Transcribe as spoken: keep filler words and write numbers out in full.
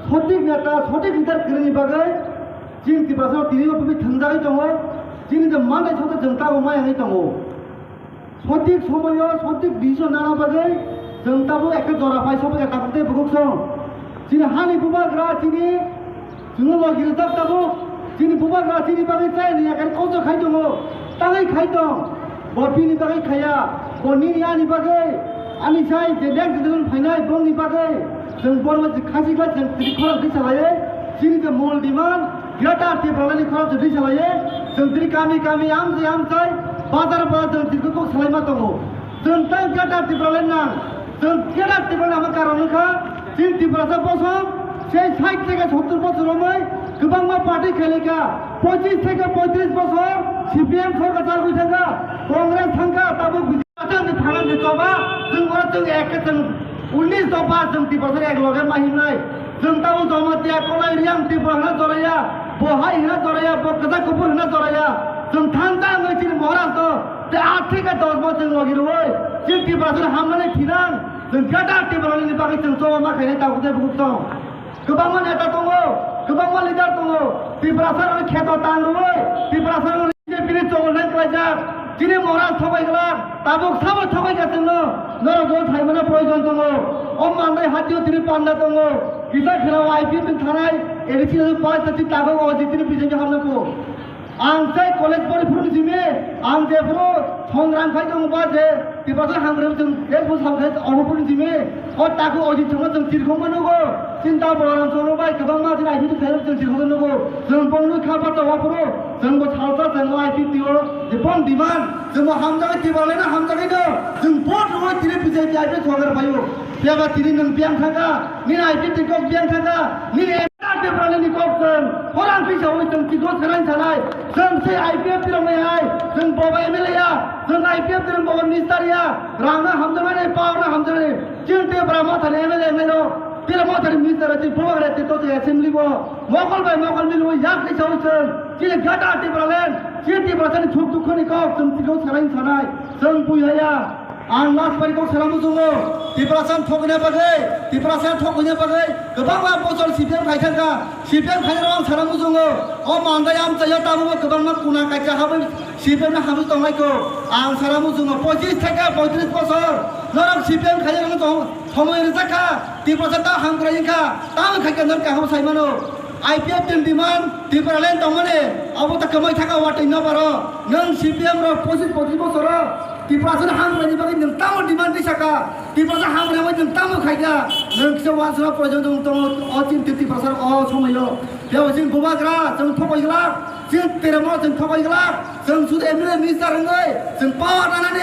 Sothik neta, sothik leader kwrwini bagwi chini Tiprasa tini o bumi thwngjagwi tongo. Chini je manthai sothik chwng tabuk maya wngwi tongo. Sothik somoyo sothik decision nana bagwi chwng tabuk ekta jora phai sobai kha tabuk tei bukuk song. Chini hani bubagra chini chwngno logi rijak tabuk. Chini bubagra chini bagwi chayani yakarwi kosto khai tongo, tangwi khai tong. Bo bini bagwi khaiya, bo nini ani bagwi, ani sai je next generation phainai bongni bagwi chwng borma je khasi khlai chwng tini khorang twi salaiwi, chini je mol demand, Greater Tipralandni khorang twi salaiwi, chwng tini kami kami amchai amchai, bazar bazar chwng tini kok salaima tongo. Chwng tei Greater Tipraland nang, chwng Greater Tipraland nangma karon wngkha, chini Tiprasa bosong, sei sait theke sottor bosor romwi kwbangma party khailai kha, pochis theke poitris bosor C P M sorkar chagwi thangkha, Congress thangkha, tabuk Achang ni thanang ni choba, chwng oro chwng ek khe chwng unis dopha chwng Tiprasa ek loge ma himnai. Chwng tamo Jamatia, Kolai, Riang, Tripura hwna joraya, bo hai hwna joraya, bo kwchak kuphur hwna joraya. Chwng thansa wngwi chini Maharaj no, tei aat theke dos bo chwng logi rwui, chini Tiprasa no hamnani thinang, chwng Greater Tipraland ni bagwi chwng choba ma khainai tabuk tei bukuk tong. Kwbangma neta tongo, kwbangma leader tongo. Tiprasa rokni kheto tang rwui, Tiprasa rokni B J P ni chongol nang klaijak. Chini Maharaj thokai glak, tabuk sabo thokai kha chwngno. Norok bo thaimano proyojon tongo. O mandai hatio tini panda tongo. Kisa khela I P F ni thanai, A D C ni pass ta chi tago o jitini B J P hamna po. Ang sai college pori phuru simi, ang je phuru songram khai tongo ba je, Tiprasa hamkrai chwng je phuru sam khai obo phuru simi, o taku ojit chwngno chwng chirkhongma nugo, chinta bolam chwngno bai kwbangma chini I P F ni khairok chwng chirkhongma nugo, chwng bongni kha bata wa phuru, chwng bo salsa chwng I P F ni o, je bong demand, chwng bo hamjagwi Tiprasa no hamjagwi no, chwng vote rwui tini B J P I P F sorkar phaio, phiya ba tini nwng biyang thangkha, nini I P F ni kok biyang thangkha, nini Tipraland ni kok chwng khorang twi saui chwng chikon sanai sanai. Chwng se I P F tirok nai hai. Chwng boba M L A ya. Chwng I P F tirok boba minister ya. Rang na hamjaknai, power na hamjaknai. Chini Tipra Mothani M L A nai rok. Tipra Mothani minister rok chini boba gra tito se assembly bo. Mokol bai mokol milwi yak twi saui chwng. Chini Greater Tipraland. Chini Tiprasa ni suk dukho ni kok chwng chikon sanai sanai. Chwng bui haya. Ang last bai kok sana muchungo, Tiprasa thokna bagwi, Tiprasa thokna bagwi, kwbangma bosor C P M khai thangkha, C P M khai rok ang sana muchungo, o mandai amchaio tabukbo kwbangma kuna kaisa habwi C P M no habwi tongnai ko, ang sana muchungo, pochis theke poitris bosor, norok C P M khai rok tong, thomoi rijak kha, Tiprasa ta hamkrai wngkha, tamo khai khe norok kaham sai mano. I P F ni demand Tipraland tongmani abo ta kwmai thaka watwi no baro. Nwng C P M rok pochis pochis bosoro Tiprasa ni hamkrai ni bagwi nwng tamo demand ni saka? Tiprasa hamkrai bai nwng tamo khaika? Nwng kisa wansana proyojon tong tongo o chinti Tiprasa o somoyo. Biyabo chini bubagra chwng thobai glak, chini teremo chwng thobai glak, chwng sudu M L A minister wngwi chwng power nanani